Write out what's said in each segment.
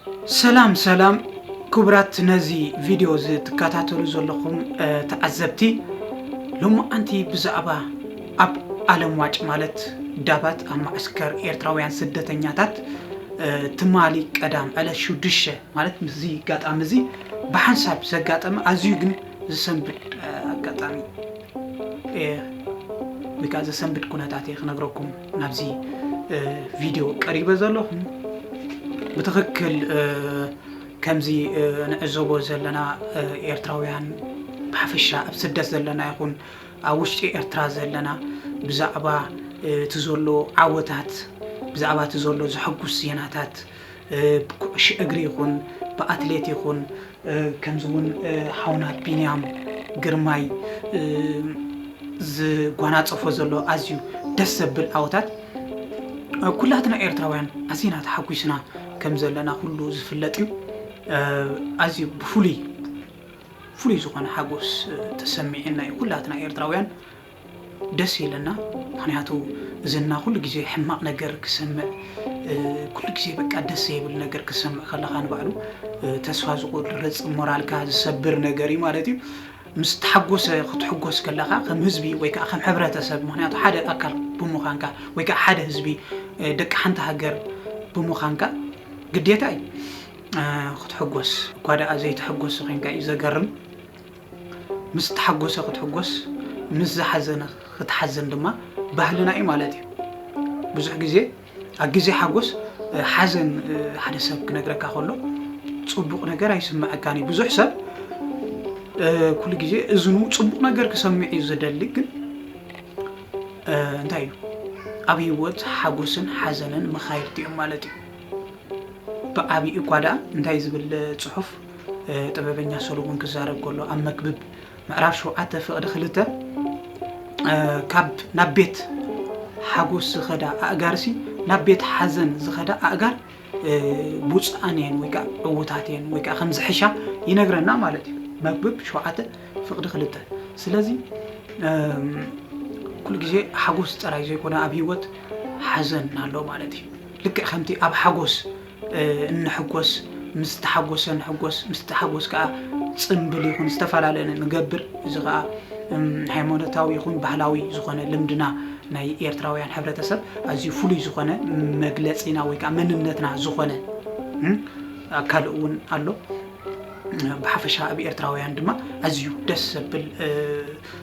ሰላም ሰላም ክቡራት ነዚ ቪድዮ ዝትከታተሉ ዘለኹም ተዓዘብቲ፣ ሎማዓንቲ ብዛዕባ ኣብ ዓለም ዋጭ ማለት ዳባት ኣብ ማዕስከር ኤርትራውያን ስደተኛታት ትማሊ ቀዳም ዕለት ሽዱሽተ ማለት ምስዚ ኣጋጣሚ እዚ ብሓንሳብ ዘጋጠመ ኣዝዩ ግን ዝሰንብድ ኣጋጣሚ ወይ ከዓ ዘሰንብድ ኩነታት እየ ክነግረኩም ናብዚ ቪድዮ ቀሪበ ዘለኹ። ብትኽክል ከምዚ ንዕዘቦ ዘለና ኤርትራውያን ብሓፈሻ ኣብ ስደት ዘለና ይኹን ኣብ ውሽጢ ኤርትራ ዘለና ብዛዕባ እቲ ዘሎ ዓወታት ብዛዕባ እቲ ዘሎ ዘሐጉስ ዜናታት ብኩዕሽ እግሪ ይኹን ብኣትሌት ይኹን ከምዚ እውን ሓውና ቢንያም ግርማይ ዝጓናፀፎ ዘሎ ኣዝዩ ደስ ዘብል ዓወታት ኩላትና ኤርትራውያን ኣዚና ተሓጒስና ከም ዘለና ኩሉ ዝፍለጥ እዩ። ኣዝዩ ብፍሉይ ፍሉይ ዝኾነ ሓጎስ ተሰሚዕና እዩ ኩላትና ኤርትራውያን ደስ ኢለና። ምክንያቱ ዝና ኩሉ ግዜ ሕማቕ ነገር ክሰምዕ ኩሉ ግዜ በቃ ደስ ዘይብል ነገር ክሰምዕ ከለኻ ንባዕሉ ተስፋ ዝቆርፅ ሞራልካ ዝሰብር ነገር እዩ ማለት እዩ። ምስ ተሓጎሰ ክትሕጎስ ከለኻ ከም ህዝቢ ወይ ከዓ ከም ሕብረተሰብ ምክንያቱ ሓደ ኣካል ብምዃንካ ወይ ከዓ ሓደ ህዝቢ ደቂ ሓንቲ ሃገር ብምዃንካ ግዴታ እዩ ክትሕጎስ እኳ ደኣ ዘይትሕጎስ ኮይንካ እዩ ዘገርም። ምስ ተሓጎሰ ክትሕጎስ ምስ ዝሓዘነ ክትሓዝን ድማ ባህልና እዩ ማለት እዩ። ብዙሕ ግዜ ኣብ ግዜ ሓጎስ ሓዘን ሓደ ሰብ ክነግረካ ከሎ ፅቡቕ ነገር ኣይስምዐካን እዩ። ብዙሕ ሰብ ኩሉ ግዜ እዝኑ ፅቡቕ ነገር ክሰምዕ እዩ ዝደሊ፣ ግን እንታይ እዩ ኣብ ህይወት ሓጎስን ሓዘንን መኻይድቲ እዮም ማለት እዩ። ብዓቢኡ እኳ ደኣ እንታይ ዝብል ፅሑፍ ጥበበኛ ሰሎሞን ክዛረብ ከሎ ኣብ መክብብ ምዕራፍ ሸውዓተ ፍቕዲ ክልተ ካብ ናብ ቤት ሓጎስ ዝኸዳ ኣእጋርሲ ናብ ቤት ሓዘን ዝኸዳ ኣእጋር ብፁዓን እየን ወይ ከዓ ዕዉታት እየን ወይ ከዓ ከም ዝሕሻ ይነግረና ማለት እዩ። መክብብ ሸውዓተ ፍቕዲ ክልተ። ስለዚ ኩሉ ግዜ ሓጎስ ጥራይ ዘይኮነ ኣብ ህይወት ሓዘን ኣሎ ማለት እዩ። ልክዕ ከምቲ ኣብ ሓጎስ እንሕጎስ ምስ ተሓጎሰ ንሕጎስ ምስ ተሓጎስ ከዓ ፅምብል ይኹን ዝተፈላለየ ንገብር። እዚ ከዓ ሃይማኖታዊ ይኹን ባህላዊ ዝኾነ ልምድና ናይ ኤርትራውያን ሕብረተሰብ ኣዝዩ ፍሉይ ዝኾነ መግለፂና ወይ ከዓ መንነትና ዝኾነ ኣካል እውን ኣሎ። ብሓፈሻ ኣብ ኤርትራውያን ድማ ኣዝዩ ደስ ዘብል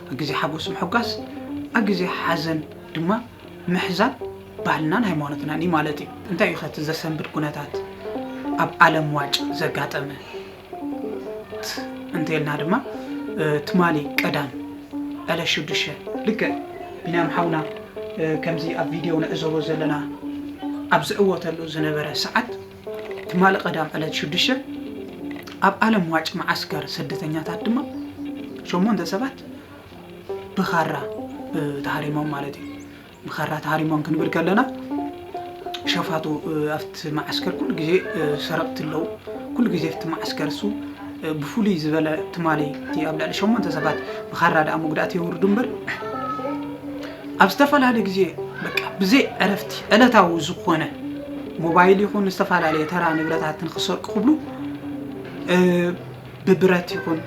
ኣብ ግዜ ሓጎስ ምሕጓስ ኣብ ግዜ ሓዘን ድማ ምሕዛን ባህልናን ሃይማኖትናን እዩ ማለት እዩ። እንታይ እዩ ከቲ ዘሰንብድ ኩነታት ኣብ ዓለም ዋጭ ዘጋጠመ እንተልና ድማ ትማሊ ቀዳም ዕለት ሽዱሽተ ልክዕ ቢንያም ሓውና ከምዚ ኣብ ቪድዮ ንዕዘቦ ዘለና ኣብ ዝዕወተሉ ዝነበረ ሰዓት ትማሊ ቀዳም ዕለት ሽዱሽተ ኣብ ዓለም ዋጭ መዓስከር ስደተኛታት ድማ ሸሞንተ ሰባት ብኻራ ተሃሪሞም ማለት እዩ። ብኻራ ተሃሪሞም ክንብል ከለና ሸፋቱ ኣብቲ መዓስከር ኩሉ ግዜ ሰረቕቲ ኣለዉ። ኩሉ ግዜ ኣብቲ መዓስከር እሱ ብፍሉይ ዝበለ ትማሊ እቲ ኣብ ልዕሊ ሸሞንተ ሰባት ብኻራ ደኣ መጉዳእቲ የውርዱ እምበር ኣብ ዝተፈላለየ ግዜ በቃ ብዘይ ዕረፍቲ ዕለታዊ ዝኾነ ሞባይል ይኹን ዝተፈላለየ ተራ ንብረታት ንክሰርቁ ክብሉ ብብረት ይኹን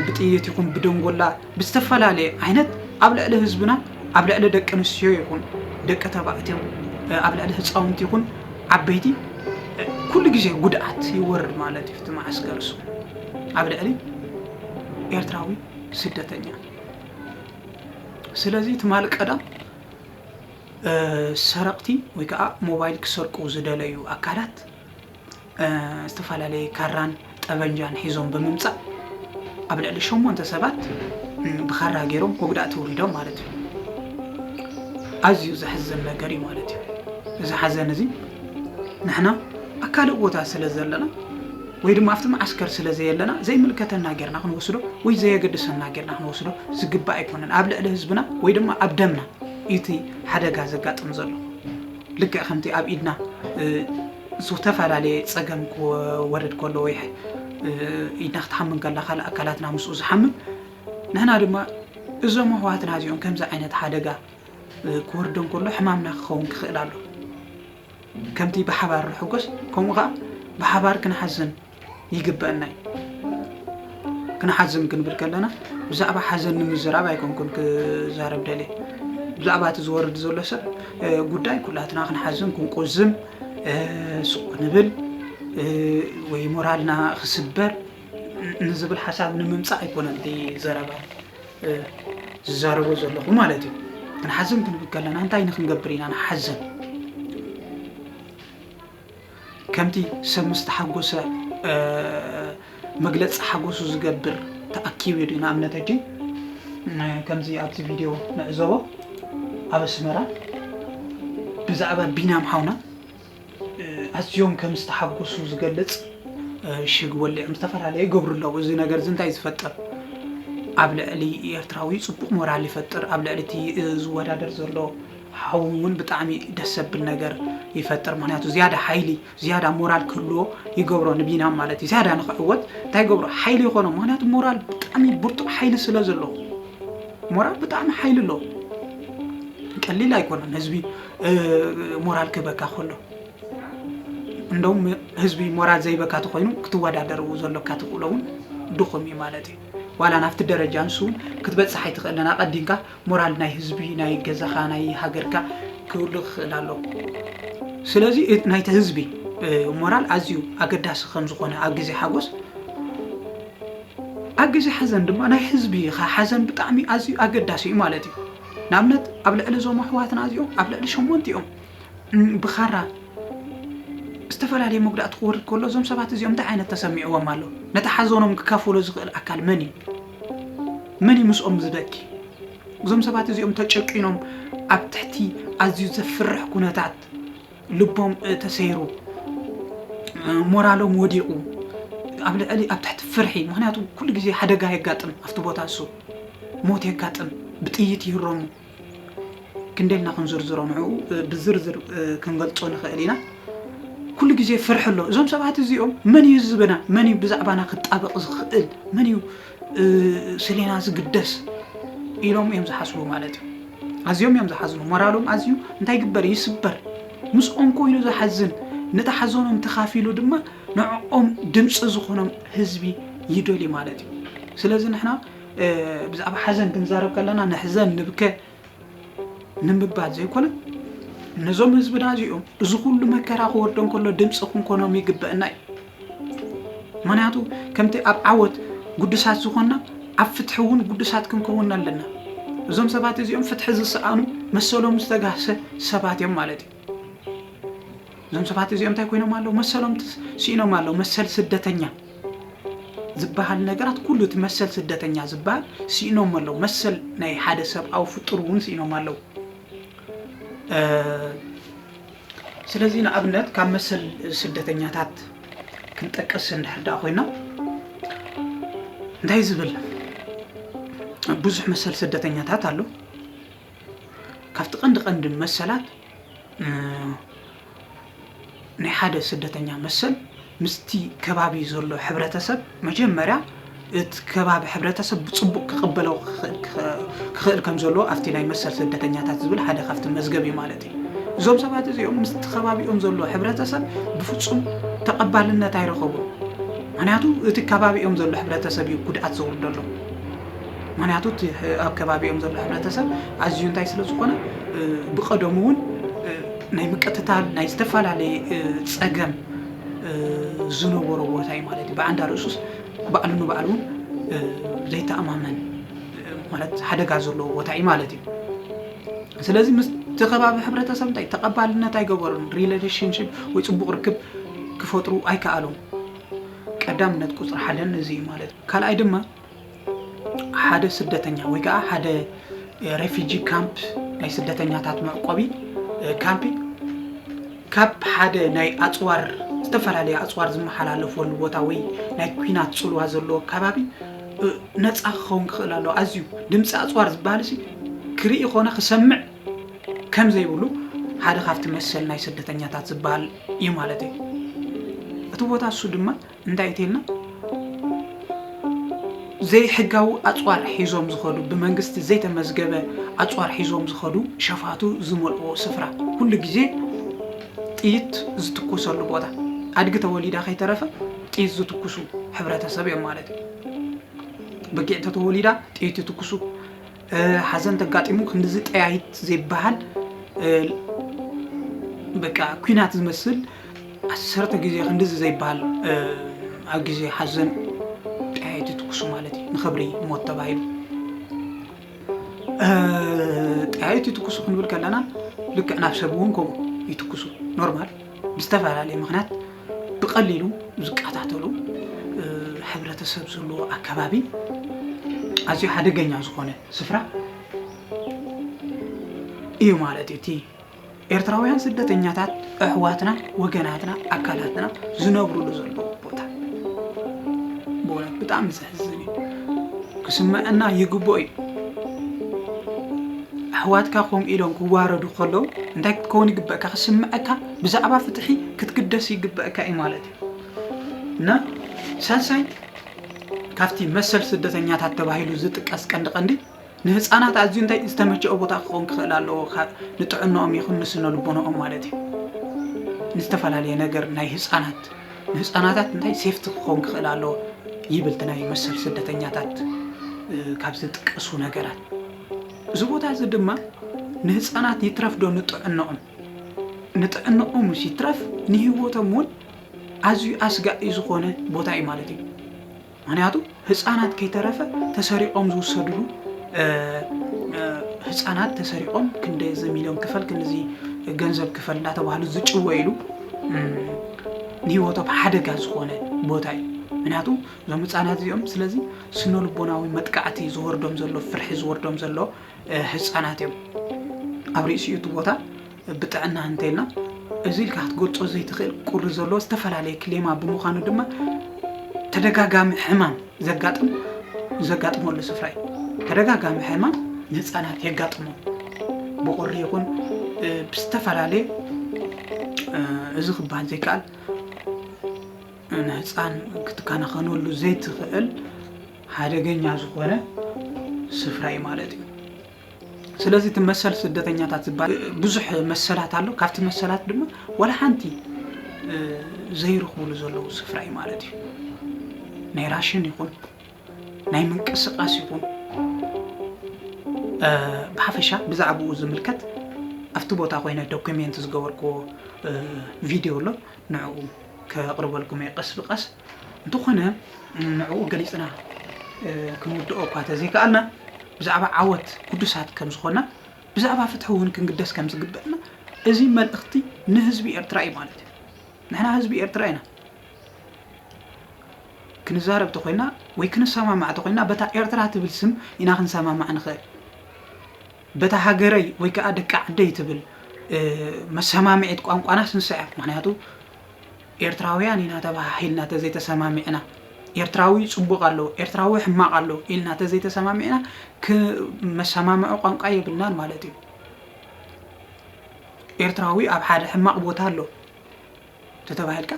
ብጥይት ይኹን ብደንጎላ ብዝተፈላለየ ዓይነት ኣብ ልዕሊ ህዝብና ኣብ ልዕሊ ደቂ ኣንስትዮ ይኹን ደቂ ተባዕትዮ ኣብ ልዕሊ ህፃውንቲ ይኹን ዓበይቲ ኩሉ ግዜ ጉድኣት ይወርድ ማለት እዩ። እቲ መዓስከር እሱ ኣብ ልዕሊ ኤርትራዊ ስደተኛ። ስለዚ ትማሊ ቀዳም ሰረቕቲ ወይ ከዓ ሞባይል ክሰርቁ ዝደለዩ ኣካላት ዝተፈላለየ ካራን ጠበንጃን ሒዞም ብምምፃእ ኣብ ልዕሊ ሸሞንተ ሰባት ብኻራ ገይሮም መጉዳእቲ ውሪዶም ማለት እዩ። ኣዝዩ ዘሕዝን ነገር እዩ ማለት እዩ። እዚ ሓዘን እዚ ንሕና ኣብ ካልእ ቦታ ስለ ዘለና ወይ ድማ ኣብቲ መዓስከር ስለ ዘየለና ዘይምልከተና ጌርና ክንወስዶ ወይ ዘየገድሰና ጌርና ክንወስዶ ዝግባእ ኣይኮነን። ኣብ ልዕሊ ህዝብና ወይ ድማ ኣብ ደምና እዩ እቲ ሓደጋ ዘጋጥም ዘሎ። ልክዕ ከምቲ ኣብ ኢድና ዝተፈላለየ ፀገም ክወርድ ከሎ ወይ ኢድና ክትሓምም ከላ ካልእ ኣካላትና ምስኡ ዝሓምም ንሕና ድማ እዞም ኣሕዋትና እዚኦም ከምዚ ዓይነት ሓደጋ ክወርዶም ከሎ ሕማምና ክኸውን ክኽእል ኣሎ። ከምቲ ብሓባር ንሕጎስ ከምኡ ከዓ ብሓባር ክንሓዝን ይግበአና እዩ። ክንሓዝን ክንብል ከለና ብዛዕባ ሓዘን ንምዝራብ ኣይኮንኩን ክዛረብ ደልየ። ብዛዕባ እቲ ዝወርድ ዘሎ ሰብ ጉዳይ ኩላትና ክንሓዝን ክንቆዝም፣ ስቕ ክንብል ወይ ሞራልና ክስበር ንዝብል ሓሳብ ንምምፃእ ኣይኮነን እቲ ዘረባ ዝዛረቦ ዘለኹ ማለት እዩ። ክንሓዝን ክንብል ከለና እንታይ ንክንገብር ኢና ንሓዝን? ከምቲ ሰብ ምስ ተሓጎሰ መግለፂ ሓጎሱ ዝገብር ተኣኪቡ እዩ። ንኣብነት ሕጂ ከምዚ ኣብዚ ቪድዮ ንዕዘቦ ኣብ ኣስመራ ብዛዕባ ቢናም ሓውና ኣዝዮም ከም ዝተሓጎሱ ዝገልፅ ሽግ ወሊዖም ዝተፈላለየ ይገብሩ ኣለዉ። እዚ ነገር እዚ እንታይ ዝፈጥር? ኣብ ልዕሊ ኤርትራዊ ፅቡቕ ሞራል ይፈጥር። ኣብ ልዕሊ እቲ ዝወዳደር ዘሎ ሓው እውን ብጣዕሚ ደስ ዘብል ነገር ይፈጥር። ምክንያቱ ዝያዳ ሓይሊ ዝያዳ ሞራል ክህልዎ ይገብሮ ንቢናም ማለት እዩ። ዝያዳ ንክዕወት እንታይ ይገብሮ? ሓይሊ ይኾኖ። ምክንያቱ ሞራል ብጣዕሚ ብርቱዕ ሓይሊ ስለ ዘለዎ ሞራል ብጣዕሚ ሓይሊ ኣለዎ። ቀሊል ኣይኮነን ህዝቢ ሞራል ክህበካ ከሎ። እንደውም ህዝቢ ሞራል ዘይበካ ተኮይኑ ክትወዳደርዎ ዘሎካ ትኽእሎ እውን ድኹም እዩ ማለት እዩ። ዋላ ናብቲ ደረጃ ንሱ እውን ክትበፅሕ ኣይትኽእልን። ኣቐዲምካ ሞራል ናይ ህዝቢ ናይ ገዛኻ ናይ ሃገርካ ክህሉ ክኽእል ኣለዎ። ስለዚ ናይቲ ህዝቢ ሞራል ኣዝዩ ኣገዳሲ ከም ዝኾነ ኣብ ግዜ ሓጎስ ኣብ ግዜ ሓዘን ድማ ናይ ህዝቢ ሓዘን ብጣዕሚ ኣዝዩ ኣገዳሲ እዩ ማለት እዩ። ንኣብነት ኣብ ልዕሊ እዞም ኣሕዋትና እዚኦም ኣብ ልዕሊ ሸሞንቲኦም ብኻራ ዝተፈላለየ መጉዳእቲ ክወርድ ከሎ እዞም ሰባት እዚኦም እንታይ ዓይነት ተሰሚዕዎም ኣሎ? ነቲ ሓዘኖም ክካፈሎ ዝኽእል ኣካል መን እዩ? መን እዩ ምስኦም ዝበኪ? እዞም ሰባት እዚኦም ተጨቂኖም ኣብ ትሕቲ ኣዝዩ ዘፍርሕ ኩነታት ልቦም ተሰይሩ ሞራሎም ወዲቑ ኣብ ልዕሊ ኣብ ትሕቲ ፍርሒ። ምክንያቱ ኩሉ ግዜ ሓደጋ የጋጥም ኣብቲ ቦታ እሱ ሞት የጋጥም ብጥይት ይህረሙ። ክንደልና ክንዝርዝሮ ንዕኡ ብዝርዝር ክንገልጾ ንኽእል ኢና። ኩሉ ግዜ ፍርሒ ኣሎ። እዞም ሰባት እዚኦም መን እዩ ህዝብና መን እዩ ብዛዕባና ክጣበቕ ዝኽእል መን እዩ ስሌና ዝግደስ ኢሎም እዮም ዝሓስቡ ማለት እዩ። ኣዝዮም እዮም ዝሓዝኑ። ሞራሎም ኣዝዩ እንታይ ይግበር ይስበር። ምስኦም ኮይኑ ዝሓዝን ነቲ ሓዘኖም ተኻፊሉ ድማ ንዕኦም ድምፂ ዝኾኖም ህዝቢ ይደልዩ ማለት እዩ። ስለዚ ንሕና ብዛዕባ ሓዘን ክንዛረብ ከለና ንሕዘን ንብከ ንምባል ዘይኮነ ነዞም ህዝብና እዚኦም እዚ ኩሉ መከራ ክወርዶም ከሎ ድምፂ ክንኮኖም ይግበአና እዩ። ምክንያቱ ከምቲ ኣብ ዓወት ግዱሳት ዝኾንና ኣብ ፍትሒ እውን ግዱሳት ክንከውን ኣለና። እዞም ሰባት እዚኦም ፍትሒ ዝሰኣኑ መሰሎም ዝተጋህሰ ሰባት እዮም ማለት እዩ። እዞም ሰባት እዚኦም እንታይ ኮይኖም ኣለዉ? መሰሎም ስኢኖም ኣለዉ። መሰል ስደተኛ ዝበሃል ነገራት ኩሉ እቲ መሰል ስደተኛ ዝበሃል ስኢኖም ኣለዉ። መሰል ናይ ሓደ ሰብኣዊ ፍጡር እውን ስኢኖም ኣለዉ። ስለዚ ንኣብነት ካብ መሰል ስደተኛታት ክንጠቅስ እንድሕር ደኣ ኮይና እንታይ ዝብል ብዙሕ መሰል ስደተኛታት ኣሎ። ካብቲ ቀንዲ ቀንዲ መሰላት ናይ ሓደ ስደተኛ መሰል ምስቲ ከባቢ ዘሎ ሕብረተሰብ መጀመርያ እቲ ከባቢ ሕብረተሰብ ብፅቡቕ ክቕበሎ ክኽእል ከም ዘለዎ ኣብቲ ናይ መሰል ስደተኛታት ዝብል ሓደ ካብቲ መዝገብ እዩ ማለት እዩ። እዞም ሰባት እዚኦም ምስቲ ከባቢኦም ዘሎ ሕብረተሰብ ብፍፁም ተቐባልነት ኣይረኸቡን። ምክንያቱ እቲ ከባቢኦም ዘሎ ሕብረተሰብ እዩ ጉድኣት ዘውርደሎም። ምክንያቱ እቲ ኣብ ከባቢኦም ዘሎ ሕብረተሰብ ኣዝዩ እንታይ ስለ ዝኾነ ብቐደሙ እውን ናይ ምቅትታል ናይ ዝተፈላለየ ፀገም ዝነበሮ ቦታ እዩ ማለት እዩ። ብዓንዳ ርእሱስ ባዕሉ ንባዕሉ እውን ዘይተኣማመን ማለት ሓደጋ ዘለዎ ቦታ እዩ ማለት እዩ። ስለዚ ምስቲ ከባቢ ሕብረተሰብ እንታይ ተቐባልነት ኣይገበሩን። ሪሌሽንሽፕ ወይ ፅቡቕ ርክብ ክፈጥሩ ኣይከኣሉን። ቀዳምነት ቁፅሪ ሓደን እዚ እዩ ማለት እዩ። ካልኣይ ድማ ሓደ ስደተኛ ወይ ከዓ ሓደ ሬፊጂ ካምፕ ናይ ስደተኛታት መዕቆቢ ካምፕ ካብ ሓደ ናይ ኣፅዋር ዝተፈላለየ ኣፅዋር ዝመሓላለፈሉ ቦታ ወይ ናይ ኲናት ፅልዋ ዘለዎ ከባቢ ነፃ ክኸውን ክኽእል ኣለዎ። ኣዝዩ ድምፂ ኣፅዋር ዝበሃል ሲ ክርኢ ኮነ ክሰምዕ ከም ዘይብሉ ሓደ ካብቲ መሰል ናይ ስደተኛታት ዝበሃል እዩ ማለት እዩ። እቲ ቦታ እሱ ድማ እንታይ እዩ ተልና ዘይሕጋዊ ኣፅዋር ሒዞም ዝኸዱ ብመንግስቲ ዘይተመዝገበ ኣፅዋር ሒዞም ዝኸዱ ሸፋቱ ዝመልኦ ስፍራ ኩሉ ግዜ ጥይት ዝትኮሰሉ ቦታ ኣድጊ ተወሊዳ ከይተረፈ ጥይት ዝትኩሱ ሕብረተሰብ እዮም ማለት እዩ። በጊዕ ተተወሊዳ ጥይት ይትኩሱ። ሓዘን ተጋጢሙ ክንድዚ ጠያይት ዘይበሃል፣ በቃ ኲናት ዝመስል ዓሰርተ ግዜ ክንድዚ ዘይበሃል ኣብ ግዜ ሓዘን ጠያይት ይትኩሱ ማለት እዩ። ንኽብሪ ሞት ተባሂሉ ጠያይት ይትኩሱ ክንብል ከለና ልክዕ ናብ ሰብ እውን ከምኡ ይትኩሱ። ኖርማል ብዝተፈላለየ ምኽንያት ብቐሊሉ ዝቀታተሉ ሕብረተሰብ ዘለዎ ኣከባቢ ኣዝዩ ሓደገኛ ዝኾነ ስፍራ እዩ ማለት እዩ። እቲ ኤርትራውያን ስደተኛታት ኣሕዋትና፣ ወገናትና፣ ኣካላትና ዝነብሩሉ ዘለዉ ቦታ ብእውነት ብጣዕሚ ዘሕዝን እዩ። ክስምዐና ይግብኦ እዩ። ኣሕዋትካ ከምኡ ኢሎም ክዋረዱ ከለዉ እንታይ ክትከውን ይግበእካ? ክስምዐካ፣ ብዛዕባ ፍትሒ ክትግደስ ይግበእካ እዩ ማለት እዩ። እና ሳልሳይ ካብቲ መሰል ስደተኛታት ተባሂሉ ዝጥቀስ ቀንዲ ቀንዲ ንህፃናት ኣዝዩ እንታይ ዝተመቸኦ ቦታ ክኸውን ክኽእል ኣለዎ። ንጥዕናኦም ይኹን ንስነ ልቦናኦም ማለት እዩ። ንዝተፈላለየ ነገር ናይ ህፃናት ንህፃናታት እንታይ ሴፍቲ ክኸውን ክኽእል ኣለዎ ይብል እቲ ናይ መሰል ስደተኛታት ካብ ዝጥቀሱ ነገራት። እዚ ቦታ እዚ ድማ ንህፃናት ይትረፍ ዶ ንጥዕናኦም ንጥዕናኦም ይትረፍ ንህይወቶም እውን ኣዝዩ ኣስጋኢ ዝኾነ ቦታ እዩ ማለት እዩ። ምክንያቱ ህፃናት ከይተረፈ ተሰሪቆም ዝውሰድሉ ህፃናት ተሰሪቆም ክንደዚ ሚሊዮን ክፈል ክንዚ ገንዘብ ክፈል እንዳተባህሉ ዝጭወይሉ ንህይወቶም ሓደጋ ዝኾነ ቦታ እዩ። ምክንያቱ እዞም ህፃናት እዚኦም ስለዚ ስነ ልቦናዊ መጥቃዕቲ ዝወርዶም ዘሎ ፍርሒ ዝወርዶም ዘሎ ህፃናት እዮም። ኣብ ርእሲኡ እቲ ቦታ ብጥዕና እንተኢልና እዚ ኢልካ ክትገልፆ ዘይትኽእል ቁሪ ዘለዎ ዝተፈላለየ ክሌማ ብምዃኑ ድማ ተደጋጋሚ ሕማም ዘጋጥም ዘጋጥመሉ ስፍራ እዩ። ተደጋጋሚ ሕማም ንህፃናት የጋጥሞም ብቁሪ ይኹን ብዝተፈላለየ እዚ ክበሃል ዘይከኣል ንህፃን ክትከናኸነሉ ዘይትኽእል ሓደገኛ ዝኾነ ስፍራ እዩ ማለት እዩ። ስለዚ እቲ መሰል ስደተኛታት ዝበሃል ብዙሕ መሰላት ኣሎ። ካብቲ መሰላት ድማ ዋላ ሓንቲ ዘይረኽብሉ ዘለዉ ስፍራ እዩ ማለት እዩ። ናይ ራሽን ይኹን ናይ ምንቅስቃስ ይኹን ብሓፈሻ ብዛዕባኡ ዝምልከት ኣብቲ ቦታ ኮይነ ዶኩሜንት ዝገበርክዎ ቪድዮ ኣሎ። ንዕኡ ከቕርበልኩም እየ ቀስ ብቀስ። እንተኾነ ንዕኡ ገሊፅና ክንውድኦ እኳ ተዘይከኣልና ብዛዕባ ዓወት ግዱሳት ከም ዝኾንና ብዛዕባ ፍትሒ እውን ክንግደስ ከም ዝግበእና እዚ መልእኽቲ ንህዝቢ ኤርትራ እዩ ማለት እዩ። ንሕና ህዝቢ ኤርትራ ኢና። ክንዛረብ ተኮይና ወይ ክንሰማማዕ ተኮይና በታ ኤርትራ ትብል ስም ኢና ክንሰማማዕ ንኽእል። በታ ሃገረይ ወይ ከዓ ደቂ ዓደይ ትብል መሰማምዒት ቋንቋናስ ንሳ እያ። ምክንያቱ ኤርትራውያን ኢና ተባሃሂልና ተዘይተሰማሚዕና ኤርትራዊ ፅቡቕ ኣሎ ኤርትራዊ ሕማቕ ኣሎ ኢልና ተዘይተሰማሚዕና መሰማምዒ ቋንቋ የብልናን ማለት እዩ። ኤርትራዊ ኣብ ሓደ ሕማቕ ቦታ ኣሎ ተተባሂልካ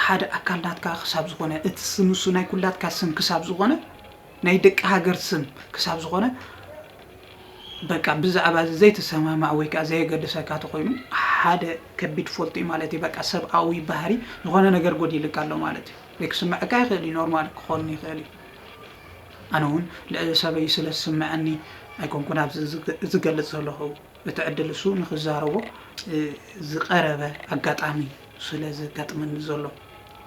ሓደ ኣካል ናትካ ክሳብ ዝኾነ እቲ ስም እሱ ናይ ኩላትካ ስም ክሳብ ዝኾነ ናይ ደቂ ሃገር ስም ክሳብ ዝኾነ በቃ ብዛዕባ እዚ ዘይትሰማማዕ ወይ ከዓ ዘየገድሰካ ተኮይኑ ሓደ ከቢድ ፎልት እዩ ማለት እዩ። በቃ ሰብኣዊ ባህሪ ዝኾነ ነገር ጎዲልካ ኣሎ ማለት እዩ። ወይ ክስምዐካ ይኽእል እዩ፣ ኖርማል ክኾን ይኽእል እዩ። ኣነ እውን ልዕሊ ሰበይ ስለ ዝስምዐኒ ኣይኮንኩን ኣብዚ ዝገልፅ ዘለኹ። እቲ ዕድል እሱ ንክዛረቦ ዝቀረበ ኣጋጣሚ ስለ ዘጋጥመኒ ዘሎ።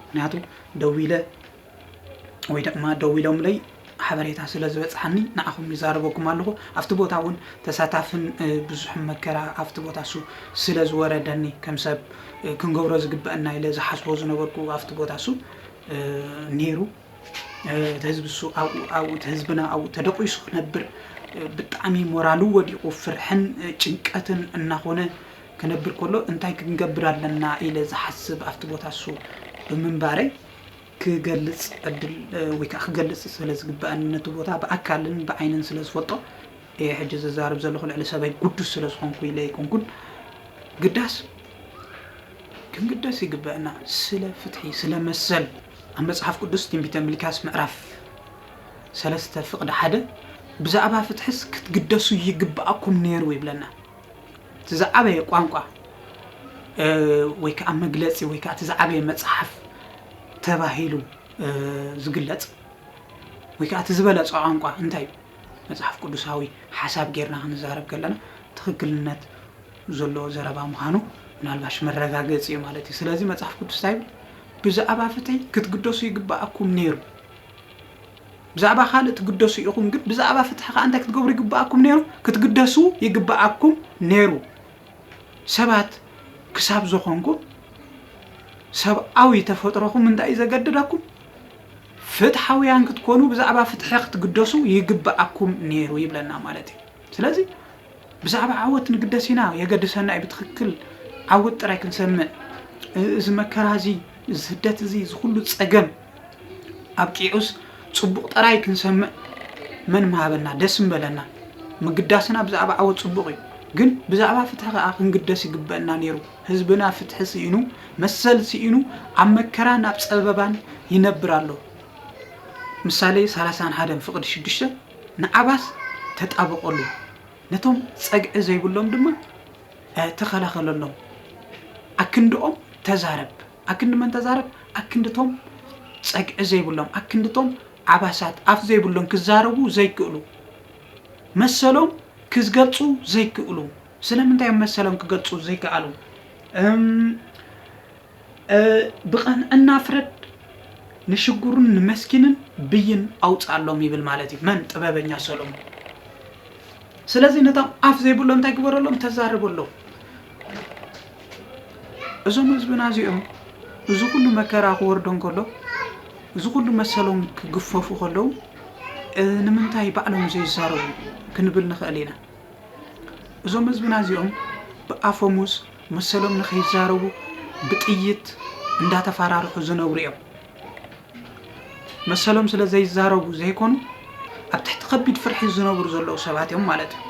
ምክንያቱ ደዊለ ወይ ድማ ደዊሎምለይ ሓበሬታ ስለ ዝበፅሓኒ ንዓኹም ይዛረበኩም ኣለኹ። ኣብቲ ቦታ እውን ተሳታፍን ብዙሕ መከራ ኣብቲ ቦታ እሱ ስለ ዝወረደኒ ከም ሰብ ክንገብሮ ዝግበአና ኢለ ዝሓስቦ ዝነበርኩ ኣብቲ ቦታ እሱ ነይሩ። እቲ ህዝቢ እሱ ኣብኡ ኣብኡ እቲ ህዝብና ኣብኡ ተደቂሱ ክነብር ብጣዕሚ ሞራሉ ወዲቑ ፍርሕን ጭንቀትን እናኾነ ክነብር ከሎ እንታይ ክንገብር ኣለና ኢለ ዝሓስብ ኣብቲ ቦታ እሱ ብምንባረይ ክገልፅ ዕድል ወይ ከዓ ክገልፅ ስለ ዝግበኣኒ ነቲ ቦታ ብኣካልን ብዓይንን ስለ ዝፈልጦ እየ ሕጂ ዝዛረብ ዘለኹ። ልዕሊ ሰበይ ግዱስ ስለ ዝኾንኩ ኢለ ኣይኮንኩን። ግዳስ ክንግደስ ይግበአና ስለ ፍትሒ ስለ መሰል። ኣብ መጽሓፍ ቅዱስ ትንቢተ ሚልክያስ ምዕራፍ ሰለስተ ፍቕዲ ሓደ ብዛዕባ ፍትሕስ ክትግደሱ ይግብኣኩም ነይሩ ይብለና። እቲ ዝዓበየ ቋንቋ ወይ ከዓ መግለፂ ወይ ከዓ እቲ ዝዓበየ መፅሓፍ ተባሂሉ ዝግለፅ ወይ ከዓ እቲ ዝበለፀ ቋንቋ እንታይ እዩ? መፅሓፍ ቅዱሳዊ ሓሳብ ጌርና ክንዛረብ ከለና ትኽክልነት ዘለዎ ዘረባ ምዃኑ ምናልባሽ መረጋገፂ እዩ ማለት እዩ። ስለዚ መፅሓፍ ቅዱስ እንታይ ይብል? ብዛዕባ ፍትሒ ክትግደሱ ይግባኣኩም ነይሩ። ብዛዕባ ካልእ ትግደሱ ኢኹም፣ ግን ብዛዕባ ፍትሒ ከዓ እንታይ ክትገብሩ ይግባኣኩም ነይሩ? ክትግደሱ ይግባኣኩም ነይሩ። ሰባት ክሳብ ዝኾንኩም ሰብኣዊ ተፈጥሮኹም እንታይ እዩ ዘገድደኩም? ፍትሓውያን ክትኮኑ ብዛዕባ ፍትሒ ክትግደሱ ይግባኣኩም ነይሩ ይብለና ማለት እዩ። ስለዚ ብዛዕባ ዓወት ንግደስ ኢና፣ የገድሰና እዩ ብትኽክል ዓወት ጥራይ ክንሰምዕ። እዚ መከራ እዚ፣ እዚ ስደት እዚ፣ እዚ ኩሉ ፀገም ኣብቂዑስ ፅቡቕ ጥራይ ክንሰምዕ መን ምሃበና? ደስ ምበለና። ምግዳስና ብዛዕባ ዓወት ፅቡቕ እዩ፣ ግን ብዛዕባ ፍትሒ ከዓ ክንግደስ ይግበአና ነይሩ። ህዝብና ፍትሒ ስኢኑ፣ መሰል ስኢኑ፣ ኣብ መከራን ኣብ ፀበባን ይነብር ኣሎ። ምሳሌ ሰላሳን ሓደን ፍቕዲ ሽዱሽተ፣ ንዓባስ ተጣበቐሉ፣ ነቶም ጸግዒ ዘይብሎም ድማ ተኸላኸለሎም። ኣክንድኦም ተዛረብ። ኣክንዲ መን ተዛረብ? ኣክንድቶም ጸግዒ ዘይብሎም፣ ኣክንድቶም ዓባሳት፣ ኣፍ ዘይብሎም፣ ክዛረቡ ዘይክእሉ፣ መሰሎም ክዝገልጹ ዘይክእሉ። ስለምንታይ እዮም መሰሎም ክገልጹ ዘይከኣሉ? እም፣ እ፣ ብቐንዕና ፍረድ፣ ንሽጉርን ንመስኪንን ብይን ኣውጽኣሎም ይብል ማለት እዩ። መን? ጥበበኛ ሰሎሞን። ስለዚ ነቶም ኣፍ ዘይብሎም እንታይ ግበረሎም? ተዛረበሎም። እዞም ህዝብና እዚኦም እዚ ኩሉ መከራ ክወርዶም ከሎ፣ እዚ ኩሉ መሰሎም ክግፈፉ ከለዉ፣ እ፣ ንምንታይ ባዕሎም ዘይዛረቡ ክንብል ንኽእል ኢና። እዞም ህዝብና እዚኦም ብኣፈሙዝ መሰሎም ንኸይዛረቡ ብጥይት እንዳተፈራርሑ ዝነብሩ እዮም። መሰሎም ስለ ዘይዛረቡ ዘይኮኑ፣ ኣብ ትሕቲ ከቢድ ፍርሒ ዝነብሩ ዘለዉ ሰባት እዮም ማለት እዩ።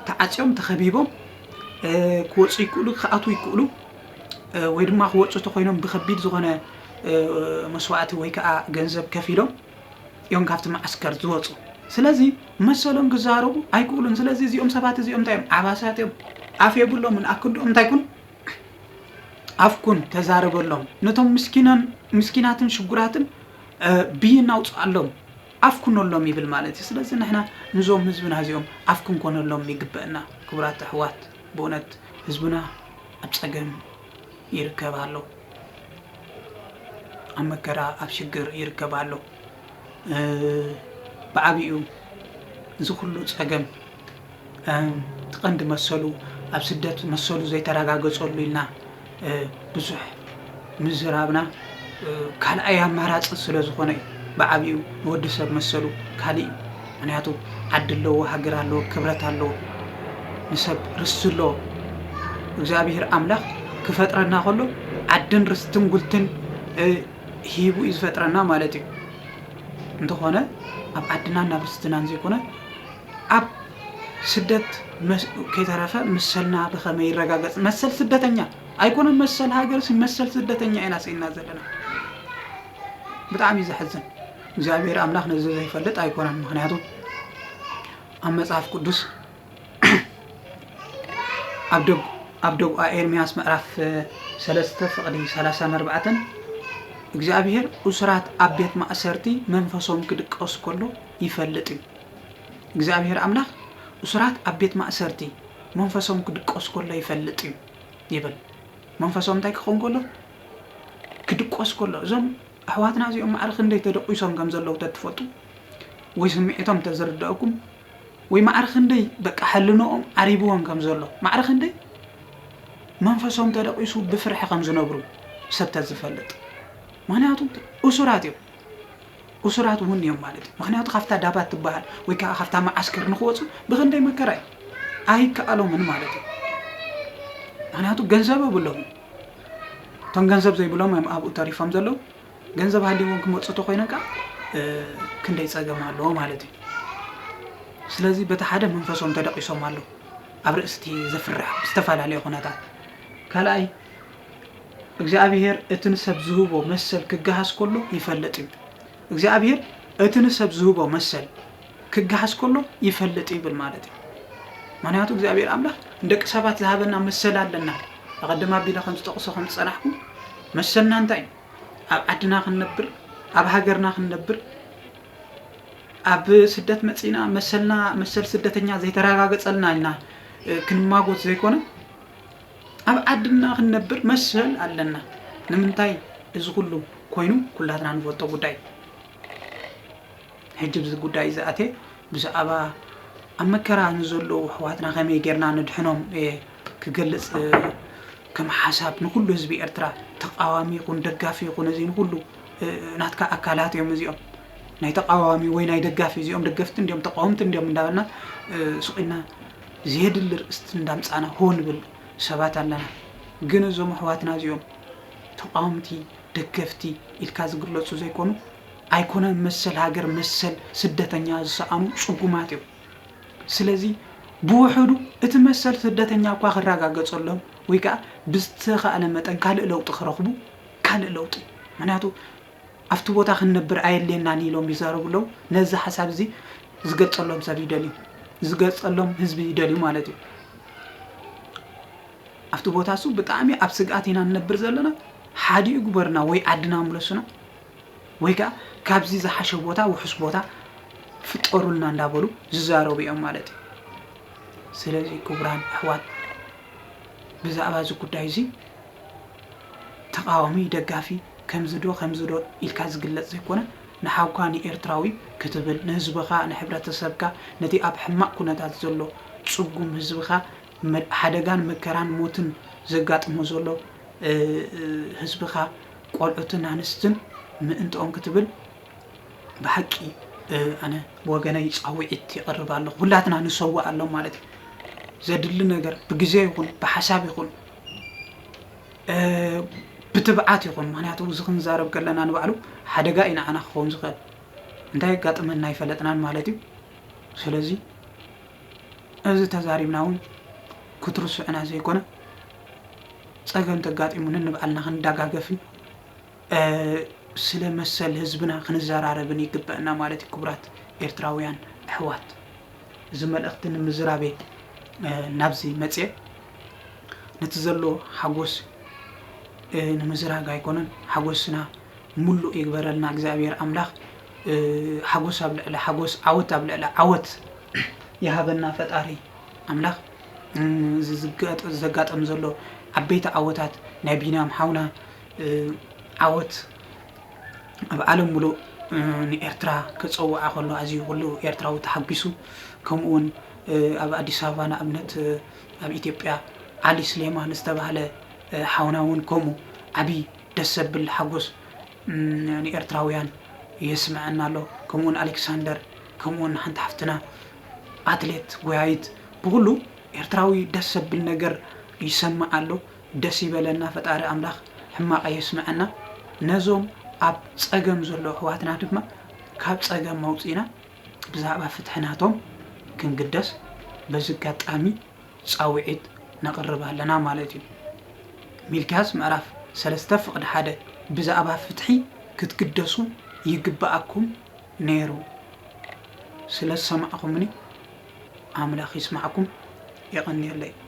ተዓጽዮም፣ ተኸቢቦም፣ እ፣ ክወጹ ይክእሉ፣ ክኣትዉ ይክእሉ፣ እ፣ ወይ ድማ ክወጹ ተኾይኖም ብከቢድ ዝኾነ፣ እ፣ መስዋእቲ ወይ ከዓ ገንዘብ ከፊሎም እዮም ካብቲ መዓስከር ዝወጹ። ስለዚ መሰሎም ክዛረቡ ኣይክእሉን። ስለዚ እዚኦም ሰባት እዚኦም እንታይ እዮም? ዓባሳት እዮም። ኣፍ የብሎምን። ኣክንድኦም እንታይ ኩን? ኣፍ ኩን፣ ተዛረበሎም። ነቶም ምስኪናን፣ ምስኪናትን ሽጉራትን፣ እ፣ ብይን ኣውጽኣሎም። ኣፍ ኩነሎም ይብል ማለት እዩ። ስለዚ ንሕና ንዞም ህዝብና እዚኦም ኣፍ ክንኮነሎም ይግበአና። ክቡራት ኣሕዋት፣ ብእውነት ህዝብና ኣብ ጸገም ይርከብ ኣሎ። ኣብ መከራ፣ ኣብ ሽግር ይርከብ ኣሎ። እ፣ ብዓቢኡ እዚ ኩሉ ጸገም፣ እ፣ እቲ ቀንዲ መሰሉ ኣብ ስደት መሰሉ ዘይተረጋገጸሉ ኢልና፣ እ፣ ብዙሕ ምዝራብና፣ እ፣ ካልኣይ ኣማራጺ ስለ ዝኾነ እዩ። ብዓቢኡ ንወዲ ሰብ መሰሉ ካልእ እዩ። ምኽንያቱ ዓዲ ኣለዎ፣ ሃገር ኣለዎ፣ ክብረት ኣለዎ፣ ንሰብ ርስቲ ኣለዎ። እግዚኣብሔር ኣምላኽ ክፈጥረና ከሎ ዓድን ርስትን ጉልትን፣ እ፣ ሂቡ እዩ ዝፈጥረና ማለት እዩ። እንተኾነ ኣብ ዓድናን ናብ ርስትናን ዘይኮነ ኣብ ስደት መስ-፣ ከይተረፈ መሰልና ብኸመይ ይረጋገጽ? መሰል ስደተኛ ኣይኮነን፣ መሰል ሃገርሲ መሰል ስደተኛ ኢና ስኢንና ዘለና። ብጣዕሚ እዩ ዘሕዝን። እግዚኣብሔር ኣምላኽ ነዚ ዘይፈልጥ ኣይኮነን። ምኽንያቱ ኣብ መጽሓፍ ቅዱስ ኣብ ደግ-፣ ኣብ ደጉኣ ኤርምያስ ምዕራፍ ሰለስተ ፍቕዲ ሰላሳን ኣርባዕተን፣ እግዚኣብሔር እሱራት ኣብ ቤት ማእሰርቲ መንፈሶም ክድቀስ ከሎ ይፈልጥ እዩ። እግዚኣብሔር ኣምላኽ እሱራት ኣብ ቤት ማእሰርቲ መንፈሶም ክድቀስ ከሎ ይፈልጥ እዩ ይብል። መንፈሶም እንታይ ክኸውን ከሎ? ክድቆስ ከሎ። እዞም ኣሕዋትና እዚኦም ማዕረ ክንደይ ተደቂሶም ከም ዘለዉ ተትፈልጡ፣ ወይ ስምዒቶም ተዝርድአኩም፣ ወይ ማዕረ ክንደይ በቃ ሕልንኦም ዓሪብዎም ከም ዘሎ፣ ማዕረ ክንደይ መንፈሶም ተደቂሱ ብፍርሒ ከም ዝነብሩ ሰብ ተዝፈልጥ። ምኽንያቱ እሱራት እዮም። እሱራት እውን እዮም ማለት እዩ። ምኽንያቱ ካብታ ዳባት ትበሃል ወይ ከዓ ካብታ መዓስከር ንክወፁ ብኽንደይ መከራ እዩ። ኣይከኣሎምን ማለት እዩ። ምኽንያቱ ገንዘብ የብሎምን። እቶም ገንዘብ ዘይብሎም እዮም ኣብኡ ተሪፎም ዘለዉ። ገንዘብ ሃልይዎም ክመፁ ተኮይኖም ከዓ፣ እ፣ ክንደይ ፀገም ኣለዎ ማለት እዩ። ስለዚ በቲ ሓደ መንፈሶም ተደቂሶም ኣለዉ። ኣብ ርእስቲ ዘፍርሕ ዝተፈላለየ ኩነታት። ካልኣይ፣ እግዚኣብሔር እቲ ንሰብ ዝህቦ መሰል ክገሃስ ከሎ ይፈልጥ እዩ። እግዚኣብሔር እቲ ንሰብ ዝህቦ መሰል ክገሃስ ከሎ ይፈልጥ ይብል ማለት እዩ። ምኽንያቱ እግዚኣብሔር ኣምላኽ ንደቂ ሰባት ዝሃበና መሰል ኣለና። ኣቐድም ኣቢለ ከም ዝጠቕሶ ከም ዝጸናሕኩ፣ መሰልና እንታይ እዩ? ኣብ ዓድና ክንነብር፣ ኣብ ሃገርና ክንነብር፣ ኣብ ስደት መጺና መሰልና፣ መሰል ስደተኛ ዘይተረጋገጸልና ኢልና፣ እ፣ ክንማጎት ዘይኮነ፣ ኣብ ዓድና ክንነብር መሰል ኣለና። ንምንታይ እዚ ኩሉ ኮይኑ? ኩላትና ንፈልጦ ጉዳይ። ሕጂ ብዚ ጉዳይ እዚ ኣትየ ብዛዕባ ኣብ መከራ ንዘለዉ ኣሕዋትና ከመይ ጌርና ነድሕኖም እየ ክገልጽ፣ እ፣ ከም ሓሳብ ንኩሉ ህዝቢ ኤርትራ፣ ተቃዋሚ ይኹን ደጋፊ ይኹን፣ እዚ ንኩሉ፣ እ፣ ናትካ ኣካላት እዮም እዚኦም። ናይ ተቃዋሚ ወይ ናይ ደጋፊ፣ እዚኦም ደገፍቲ እንዲዮም ተቃወምቲ እንዲዮም እንዳበልና፣ እ፣ ስቕ ኢልና ዘየድሊ ርእስቲ እንዳምጻና ሆ ንብል ሰባት ኣለና። ግን እዞም ኣሕዋትና እዚኦም ተቃወምቲ፣ ደገፍቲ ኢልካ ዝግለጹ ዘይኮኑ፣ ኣይኮነን መሰል ሃገር፣ መሰል ስደተኛ ዝሰኣኑ ጽጉማት እዮም። ስለዚ ብውሕዱ እቲ መሰል ስደተኛ እኳ ክረጋገጸሎም ወይ ከኣ ብዝተኻእለ መጠን ካልእ ለውጢ ክረኽቡ፣ ካልእ ለውጢ። ምኽንያቱ ኣብቲ ቦታ ክንነብር ኣየድልየናን ኢሎም ይዛረቡ ኣለዉ። ነዚ ሓሳብ እዚ ዝገልጸሎም ሰብ ይደልዩ፣ ዝገልጸሎም ህዝቢ ይደልዩ ማለት እዩ። ኣብቲ ቦታ እሱ ብጣዕሚ ኣብ ስግኣት ኢና ንነብር ዘለና፣ ሓዲኡ ግበርና ወይ ዓድና ምለሱና፣ ወይ ከኣ ካብዚ ዝሓሸ ቦታ፣ ውሑስ ቦታ ፍጠሩልና እንዳበሉ ዝዛረቡ እዮም ማለት እዩ። ስለዚ ክቡራን ኣሕዋት፣ ብዛዕባ እዚ ጉዳይ እዚ ተቃዋሚ፣ ደጋፊ፣ ከምዚ ዶ፣ ከምዚ ዶ ኢልካ ዝግለጽ ዘይኮነ፣ ንሓውካ ንኤርትራዊ ክትብል፣ ንህዝብኻ፣ ንሕብረተሰብካ፣ ነቲ ኣብ ሕማቕ ኩነታት ዘሎ ጽጉም ህዝብኻ፣ መ-፣ ሓደጋን መከራን ሞትን ዘጋጥሞ ዘሎ፣ እ፣ እ፣ ህዝብኻ፣ ቆልዑትን ኣንስትን ምእንትኦም ክትብል ብሓቂ፣ እ፣ ኣነ ብወገነይ ጻውዒት የቕርብ ኣለኹ። ኩላትና ንሰውእ ኣሎም ማለት እዩ። ዘድሊ ነገር ብግዜ ይኹን ብሓሳብ ይኹን፣ እ፣ ብትብዓት ይኹን። ምኽንያቱ እዚ ክንዛረብ ከለና ንባዕሉ ሓደጋ እዩ ንዓና ክኸውን ዝኽእል። እንታይ የጋጥመና ኣይፈለጥናን ማለት እዩ። ስለዚ እዚ ተዛሪብና እውን ክትርስዑና ዘይኮነ፣ ጸገም ተጋጢሙ ነንባዕልና ክንደጋገፍን፣ እ፣ ስለ መሰል ህዝብና ክንዘራረብን ይግበአና ማለት እዩ። ክቡራት ኤርትራውያን ኣሕዋት፣ እዚ መልእኽቲ ንምዝራብ እየ፣ እ፣ ናብዚ መጽየ። ነቲ ዘሎ ሓጎስ፣ እ፣ ንምዝራግ ኣይኮነን፣ ሓጎስና ምሉእ ይግበረልና እግዚኣብሔር ኣምላኽ። እ፣ ሓጎስ ኣብ ልዕሊ ሓጎስ፣ ዓወት ኣብ ልዕሊ ዓወት ይሃበና ፈጣሪ ኣምላኽ። እ፣ እዚ ዝገጥ-፣ ዘጋጠም ዘሎ ዓበይቲ ዓወታት ናይ ቢንያም ሓውና፣ እ፣ ዓወት ኣብ ዓለም ምሉእ፣ እ፣ ንኤርትራ ክጸውዓ ከሎ ኣዝዩ ኩሉ ኤርትራዊ ተሓጒሱ። ከምኡ እውን፣ እ፣ ኣብ ኣዲስ ኣበባ ንኣብነት፣ እ፣ ኣብ ኢትዮጵያ ዓሊ ስሌማን ዝተባህለ፣ እ፣ ሓውና እውን ከምኡ ዓቢ ደስ ዘብል ሓጎስ፣ ም፣ ንኤርትራውያን የስምዐና ኣሎ። ከምኡውን ኣሌክሳንደር፣ ከምኡውን ሓንቲ ሓፍትና ኣትሌት ጎያይት፣ ብኹሉ ኤርትራዊ ደስ ዘብል ነገር ይሰምዕ ኣሎ። ደስ ይበለና፣ ፈጣሪ ኣምላኽ ሕማቕ ኣየስምዐና። ነዞም ኣብ ጸገም ዘለዉ ኣሕዋትና ድማ ካብ ጸገም ኣውጺእና ብዛዕባ ፍትሒ ናቶም ክንግደስ በዚ ኣጋጣሚ ጻውዒት ነቕርብ ኣለና ማለት እዩ። ሚልክያስ ምዕራፍ ሰለስተ ፍቕዲ ሓደ፣ ብዛዕባ ፍትሒ ክትግደሱ ይግብኣኩም ነይሩ። ስለ ዝሰማዕኩምኒ ኣምላኽ ይስማዕኩም። የቐንየለይ።